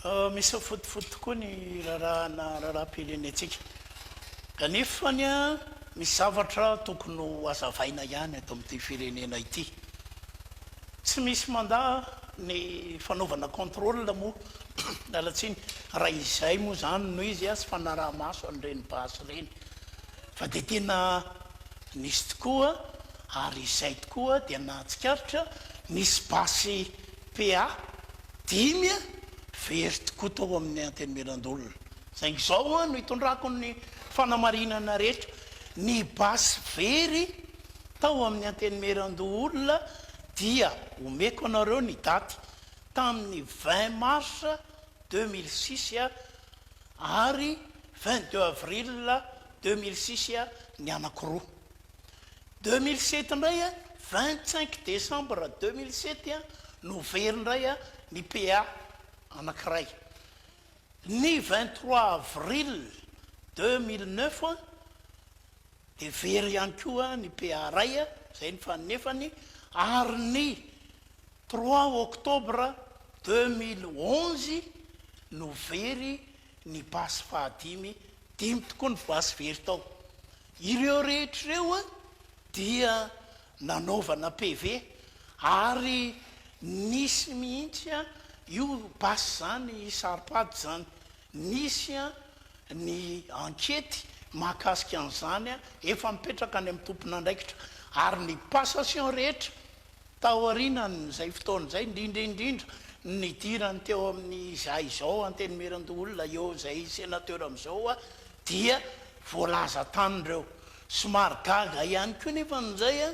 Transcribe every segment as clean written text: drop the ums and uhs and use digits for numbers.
Misafotofoto tokoa ny raharahana raharaham-pirenentsika. Kanefa misy zavatra tokony ho hazavaina ihany eto amin'ity firenena ity. Tsy misy mandà ny fanaovana contrôle moa, miala tsiny, raha izay moa izany no izy sy fanaraha-maso an'ireny basy ireny. Fa dia tena nisy tokoa ary izay tokoa dia nahatsikaritra nisy basy PA dimy very tokoa tao amin'ny Antenimierandoholona. Saingy izao no itondrako ny fanamarinana rehetra, ny basy very tao amin'ny Antenimierandoholona dia omeko anareo ny daty, tamin'ny 20 mars 2006 ary 22 avril 2006 ny anankiroa. 2007 indray, 25 décembre 2007 no very indray ny PA anankiray. Ny 23 avril 2009 dia very ihany koa ny PA iray, izay ny faninefany, ary ny trois octobre 2011 no very ny basy fahadimy, dimy tokoa ny basy very tao. Ireo rehetra ireo dia nanaovana PV ary nisy mihitsy io basy izany saro-pady izany, nisy ny ankety mahakasika an'izany efa mipetraka any amin'ny tompon'andraikitra ary ny passation rehetra Taorianan'izay fotoana izay, indrindra indrindra ny nidirany teo amin'ny izahay izao Antenimierandoholona eo izay Sénateur amin'izao dia voalaza tany ireo. Somary gaga ihany koa nefa amin'izay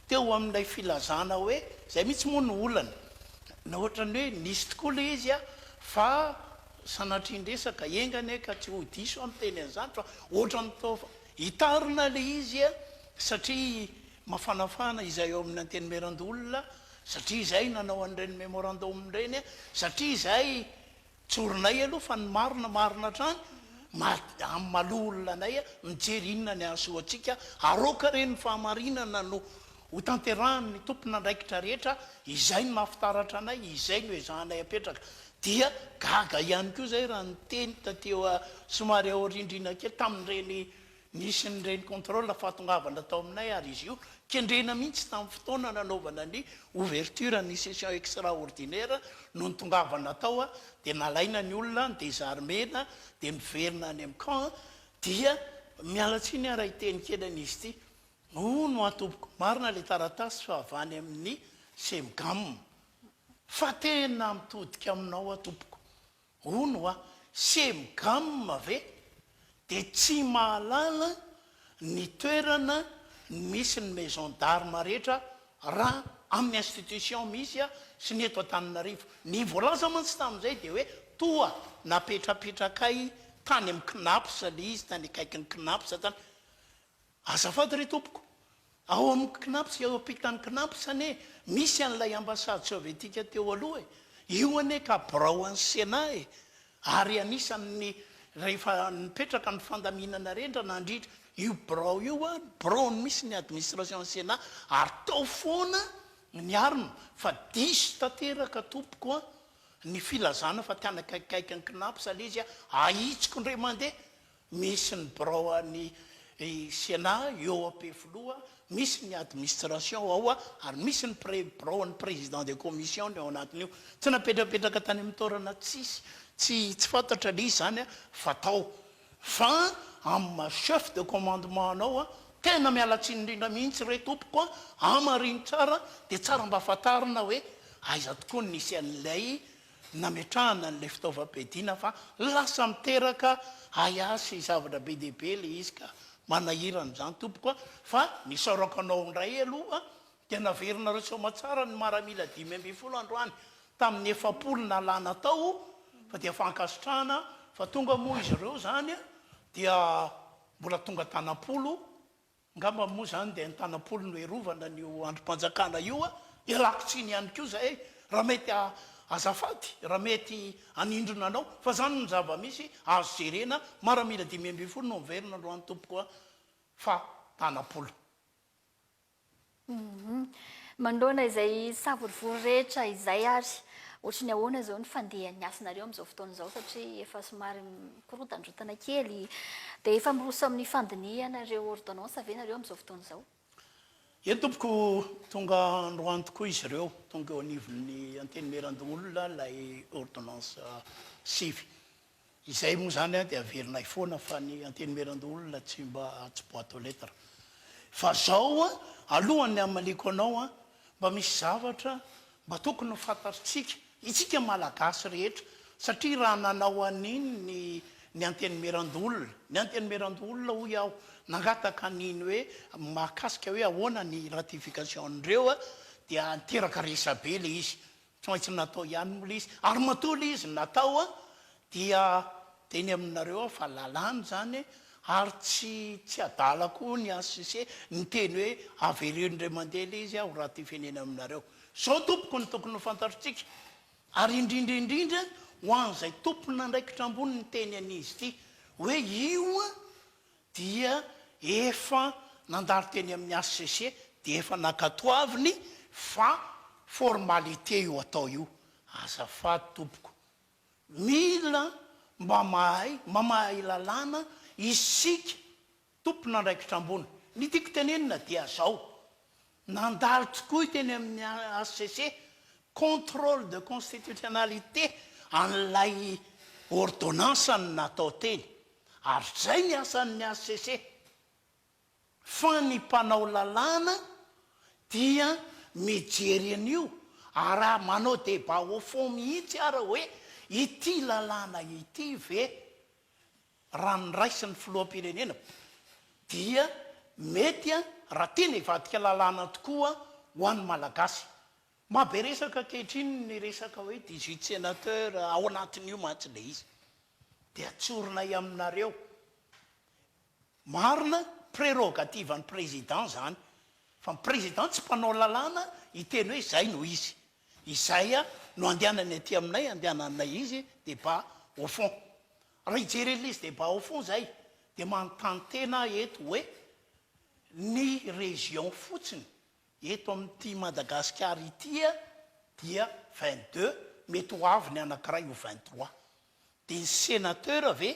teo amin'ilay filazana hoe, izay mihitsy moa no olana, na ohatran'ny hoe nisy tokoa ilay izy fa sanatrian-dresaka, enga anie ka tsy ho diso aho miteny an'izany fa ohatran'ny toa hitarina ilay izy satria Mafanafana izay ao amin'ny Antenimierandoholona satria izay nanao an'ireny memorandum ireny, satria izay tsorinay aloha fa ny marina marina hatrany, amin'ny maha loholona anay mijery inona ny hahasoa antsika, aroaka re ny fahamarinana no ho tanterahan'ny tompon'andraikitra rehetra, izay no maha fitaratra anay, izay no ezahanay apetraka. Dia gaga ihany koa izay raha niteny taty somary aoriandriana kely tamin'ireny Nisy an'ireny contrôle fahatongavana tao aminay ary izy io kendrena mihitsy tamin'ny fotoana nanaovana ny ouverture ny session extraordinaire no nitongavana tao dia nalaina ny olona ni-désarmer-na dia miverina any amin'ny camp dia miala tsiny aho raha hiteny kely an'izy ity hono aho tompoko marina ilay taratasy fa avy any amin'ny Cemgam fa tena mitodika aminao aho tompoko Hono hoa, Cemgam ve dia tsy mahalala ny toerana misy ny maison d'armes rehetra raha amin'ny institution misy sy ny eto Antananarivo? Ny voalaza mantsy tamin'izay dia hoe toa napetrapetrakay tany amin'ny Cnaps ilay izy, tany akaikin'ny Cnaps tany. Azafady re tompoko, ao amin'ny Cnaps, eo ampitan'ny Cnaps anie misy an'ilay ambassade sovietika teo aloha e! Io anie ka birao an'ny Sénat e! Ary anisan'ny rehefa nipetraka ny fandaminana rehetra nandritra io birao io an, birao misy ny administration an'ny Sénat ary tao foana ny arme fa diso tanteraka tompoko an ny filazana fa tany akaikikaikin'ny Cnaps ilay izy an, ahitsiko indray mandeha Misy ny birao an'ny Sénat eo Ampefiloha, misy ny administration ao ary misy ny birao an'ny président de commission ny ao anatin'io. Tsy napetrapetraka tany amin'ny toerana tsisy, tsy tsy fantatra ilay izy izany fa tao. Fa amin'ny maha chef de commandement anao, tena miala tsiny indrindra mihitsy re tompoko a, hamarino tsara dia tsara mba fantarina hoe aiza tokoa no nisy an'ilay nametrahana an'ilay fitaovam-piadiana fa lasa miteraka ahiahy sy zavatra be dia be ilay izy ka manahirana izany tompoko a! fa nisaorako anao indray aloha dia naverinareo soamatsara ny maramila 15 androany tamin'ny 40 nalana tao fa dia fankasitrahana fa tonga moa izy ireo izany dia mbola tonga tanam-polo Angamba moa izany dia ny tanam-polo no erovana an'io andrim-panjakana io a! Ialako tsiny ihany koa izay raha mety azafady raha mety hanindrona anao fa izany no zava-misy azo jerena, maramila 15 no miverina androany tompoko a! fa tanam-polo. Manoloana izay savorovoro rehetra izay ary, Ohatry ny ahoana izao ny fandehan'ny asanareo amin'izao fotoana izao satria efa somary mikorontandrotana kely dia efa miroso amin'ny fandinihana ireo ordonnance ve nareo amin'izao fotoana izao? Eny tompoko, tonga androany tokoa izy ireo, tonga eo anivon'ny Antenimierandoholona ilay ordonnance sivy. Izay moa izany dia averinay foana fa ny Antenimierandoholona tsy mba tsy boite aux lettres. Fa zao alohan'ny hamaliako anao mba misy zavatra mba tokony ho fantatritsika, itsika Malagasy rehetra, satria raha nanao an'iny ny ny Antenimierandoholona, ny Antenimierandoholona hoy aho nangataka an'iny hoe mahakasika hoe ahoana ny ratification an'ireo dia niteraka resabe ilay izy. Tsy maintsy natao ihany moa ilay izy. Ary matoa ilay izy natao dia teny aminareo aho fa lalàna izany ary tsy tsy adala koa ny HCC niteny hoe avereno indray mandeha ilay izy aho ratifier-nena aminareo. Izao tompoko no tokony ho fantatritsika ary indrindra indrindra ho an'izay tompon'andraikitra ambony niteny an'izy ity hoe io dia efa nandalo teny amin'ny HCC dia efa nankatoaviny fa formalité io atao io. Azafady tompoko. Mila mba mahay mamahay lalàna isika tompon'andraikitra ambony. Ny tiako tenenina dia zao, nandalo tokoa teny amin'ny HCC contrôle de constitutionnalité an'ilay ordonnance no natao teny. Ary zay ny asan'ny HCC. Fa ny mpanao lalàna dia mijery an'io ary manao débat au fond mihitsy ara hoe ity lalàna ity ve raha noraisin'ny filoham-pirenena dia mety raha tena hivadika lalàna tokoa ho an'ny Malagasy. Mahabe resaka ankehitriny ny resaka hoe 18 sénateurs ao anatin'io mantsy ilay izy. Dia tsorinay aminareo. Marina, prérogative an'ny président izany. Fa ny président tsy mpanao lalàna hiteny hoe izay no izy. Izay no andehanany aty aminay, andehananay izy, débat au fond. Raha hijery an'ilay izy débat au fond izay, dia manontany tena aho eto hoe ny région fotsiny eto amin'ity Madagasikara ity dia 22, mety ho avy ny anankiray ho 23. Dia ny sénateur ve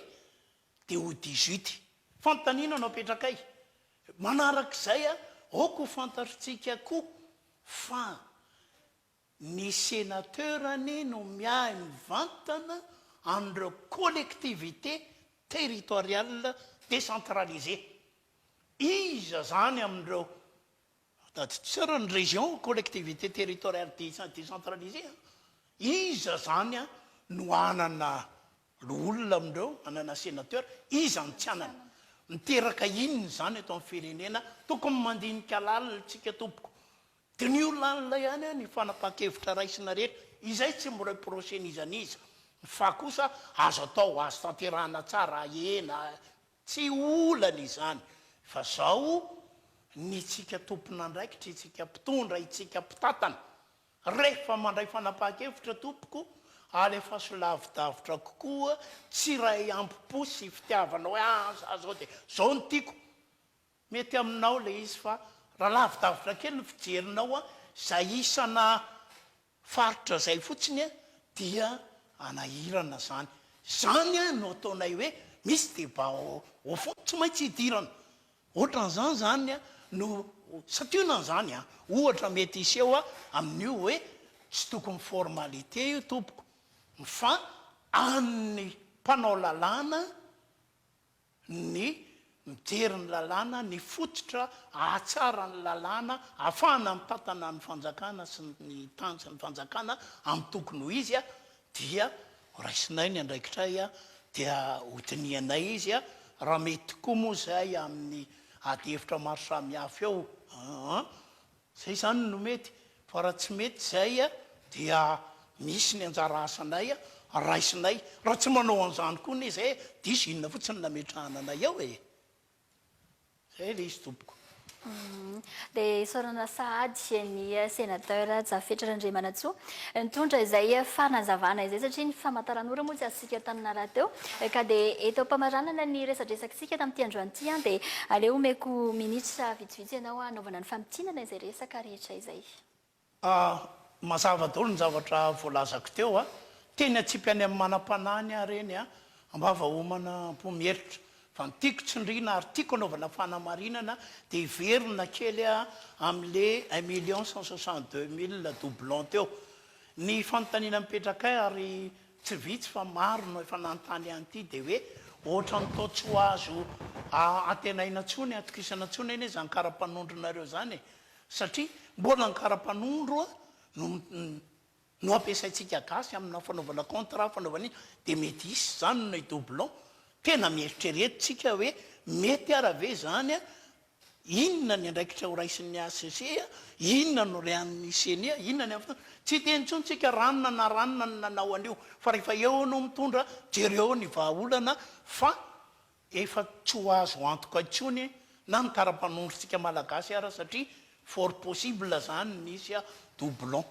dia ho 18? Fanontaniana no apetrakay. Manarak'izay, aoka ho fantatritsika koa fa ny sénateur anie no miahy mivantana an'ireo collectivités territoriales décentralisées. Iza izany amin'ireo Tadidio tsara ny région, collectivité territoriale décentralisée an! Iza zany no hanana loholona amin'ireo, hanana sénateur, iza no tsy hanana? Miteraka inona izany eto amin'ny firenena? Tokony mandinika lalina tsika tompoko. Diniho lalina ihany ny fanapahan-kevitra raisina rehetra, izay tsy mi-reprocher n'iza n'iza, fa kosa azo atao, azo tanterahana tsara, ahena, Tsy olana izany fa zao ny tsika tompon'andraikitra, itsika mpitondra, itsika mpitantana, rehefa mandray fanapahan-kevitra tompoko, alefaso lavidavitra kokoa, tsy iray ambo-po sy fitiavana hoe ah za zao dia zao no tiako, mety aminao ilay izy fa raha lavidavitra kely ny fijerinao zay isana Faritra zay fotsiny dia anahirana zany. Zany no ataonay hoe misy débat au fond tsy maintsy idirana. Ohatran'izany zany no santionany zany an! Ohatra mety hiseho amin'io hoe tsy tokony formalité io tompoko fa an'ny mpanao lalàna ny mijery ny lalàna, ny fototra ahatsara ny lalàna ahafahana mitantana ny fanjakana sy ny tany sy ny fanjakana amin'ny tokony ho izy dia raisinay ny andraikitray dia hodinihanay izy raha mety tokoa moa izay amin'ny ady hevitra maro samihafa eo an! Zay zany no mety, fa raha tsy mety zay dia misy ny anjara asanay raisinay, raha tsy manao an'izany koa anie zay diso inona fotsiny nametrahana anay ao e! Zay le izy tompoko. Dia isaorana sahady ny Sénateur Jafetra Randriamanantsoa nitondra izay fanazavana izay satria ny famantaranora moa tsy azontsika tanana rahateo ka dia eto am-pamaranana ny resadresakitsika tamin'ity androany ity dia aleo omeko minitra vitsivitsy ianao hanaovana ny famintinana izay resaka rehetra izay. Mazava daholo ny zavatra voalazako teo a. Teny atsipy any amin'ny manam-panahy ny ahy ireny a. Ambava homana am-po mieritra. Fa ny tiako tsindriana ary tiako anaovana fanamarinana dia hiverina kely aho amin'le 1 162 000 doublon teo. Ny fanontaniana mipetrakay ary tsy vitsy fa maro no efa nanontany an'ity dia hoe ohatran'ny toa tsy ho azo antenaina intsony, atokisana intsony anie izany kara-panondronareo izany e! Satria mbola ny kara-panondro no no ampiasaintsika gasy amina fanaovana contrat, fanaovana inona, dia mety hisy izany ny doublon. Tena mieritrerety tsika hoe mety ara ve izany an, inona ny andraikitra ho raisin'ny HCC, inona no rehanin'ny ceni, inona ny amin'ny Tsy hiteny intsony tsika ranona na ranona no nanao an'io, fa rehefa eo ianao mitondra, jereo ny vahaolana fa Efa tsy ho azo antoka intsony na ny kara-panondrontsika malagasy ara satria fort possible zany nisy doublon.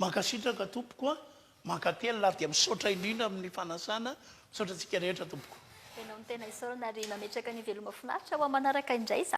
Mankasitraka tompoko a, mankatelina ary dia misaotra indrindra amin'ny fanasana, misaotra antsika rehetra tompoko. Ianao no tena isaorana ary mametraka ny veloma finaritra ho amin'ny manaraka indray za.